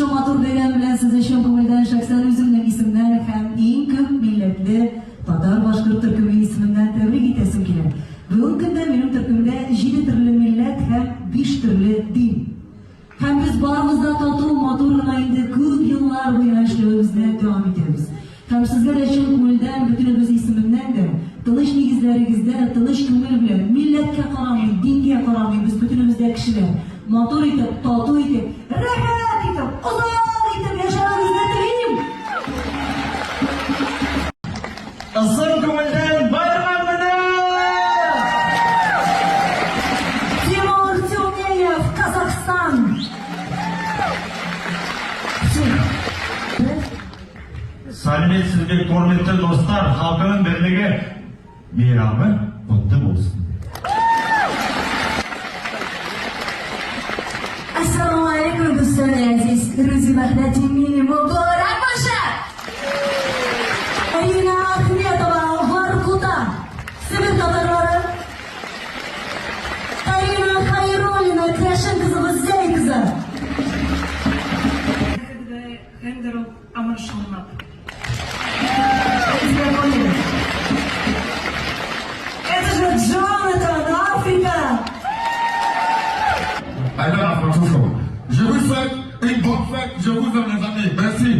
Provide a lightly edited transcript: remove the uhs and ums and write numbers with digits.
Шушы матур бәйрәм белән сезне чын күңелдән шәхсән үземнең исемнән һәм иң күп милләтле татар-башкорт төркеме исеменнән тәбрик итәсем килә. Бүгенге көндә минем төркемдә җиде төрле милләт һәм биш төрле дин. Һәм без барыбыз да тату, матур гына инде күп еллар буена эшләвебезне дәвам итәбез. Һәм сезгә дә чын күңелдән, бөтенебез исеменнән дә, тыныч нигезләрегездә, тыныч күңел белән, милләткә карамый, дингә карамый, без бөтенебез дә кешеләр, матур итеп, тату итеп, рәхәт итеп, озак итеп яшәвегезне телим! Ысын күңелдән байрам белән! Тимур Тюмеев, Казахстан! Сәлеметсіз бе, құрметті достар, халқының бірлігі мейрамы құтты болсын. Ассаламу алейкум, дӯстони азиз, рӯзи ваҳдати миллӣ муборак бошад! Арина Ахметова, Воркута, Себер татарлары. Карина Хайруллина, керәшен кызыбыз Зәй кызы. Это же Джонатан, Африка! Алена Французского. Je vous souhaite une bonne fête. Je vous aime les amis. Merci.